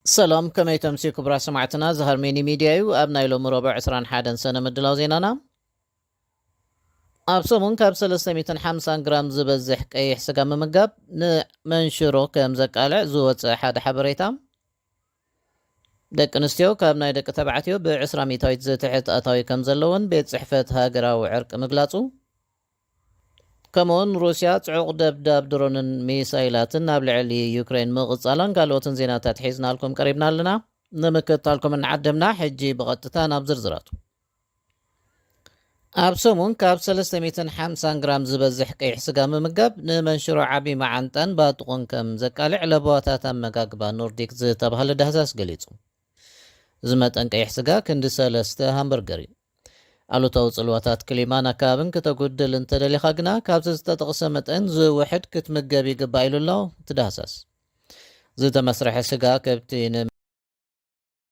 ሰላም፣ ከመይ ተምሲ ክቡራት ሰማዕትና? ዝሃርሜኒ ሚድያ እዩ። ኣብ ናይ ሎሚ ረቡዕ ዕስራን ሓደን ሰነ ምድላው ዜናና፣ ኣብ ሰሙን ካብ ሰለስተ ሚእትን ሓምሳን ግራም ዝበዝሕ ቀይሕ ስጋ ምምጋብ ንመንሽሮ ከም ዘቃልዕ ዝወፀ ሓደ ሓበሬታ፣ ደቂ ኣንስትዮ ካብ ናይ ደቂ ተባዕትዮ ብ20% ዝትሕት ኣታዊ ከም ዘለውን ቤት ጽሕፈት ሃገራዊ ዕርቂ ምግላጹ፣ ከምኡውን ሩስያ ጽዑቕ ደብዳብ ድሮንን ሚሳይላትን ናብ ልዕሊ ዩክሬን ምቕጻላን ካልኦትን ዜናታት ሒዝናልኩም ቀሪብና ኣለና። ንምክትታልኩም እናዓደምና፣ ሕጂ ብቐጥታ ናብ ዝርዝራቱ። ኣብ ሰሙን ካብ ሰለስተ ሚእትን ሓምሳን ግራም ዝበዝሕ ቀይሕ ስጋ ምምጋብ ንመንሽሮ ዓቢ መዓንጣን ባጥቑን ከም ዘቃልዕ ለበዋታት ኣመጋግባ ኖርዲክ ዝተባህለ ዳህሳስ ገሊጹ። እዚ መጠን ቀይሕ ስጋ ክንዲ ሰለስተ ሃምበርገር እዩ። ኣሉታዊ ጽልዋታት ክሊማን ኣከባብን ክተጉድል እንተደሊኻ ግና ካብቲ ዝተጠቕሰ መጠን ዝውሕድ ክትምገብ ይግባእ ኢሉ ኣሎ እቲ ዳህሳስ። ዝተመስርሐ ስጋ ከብቲ ን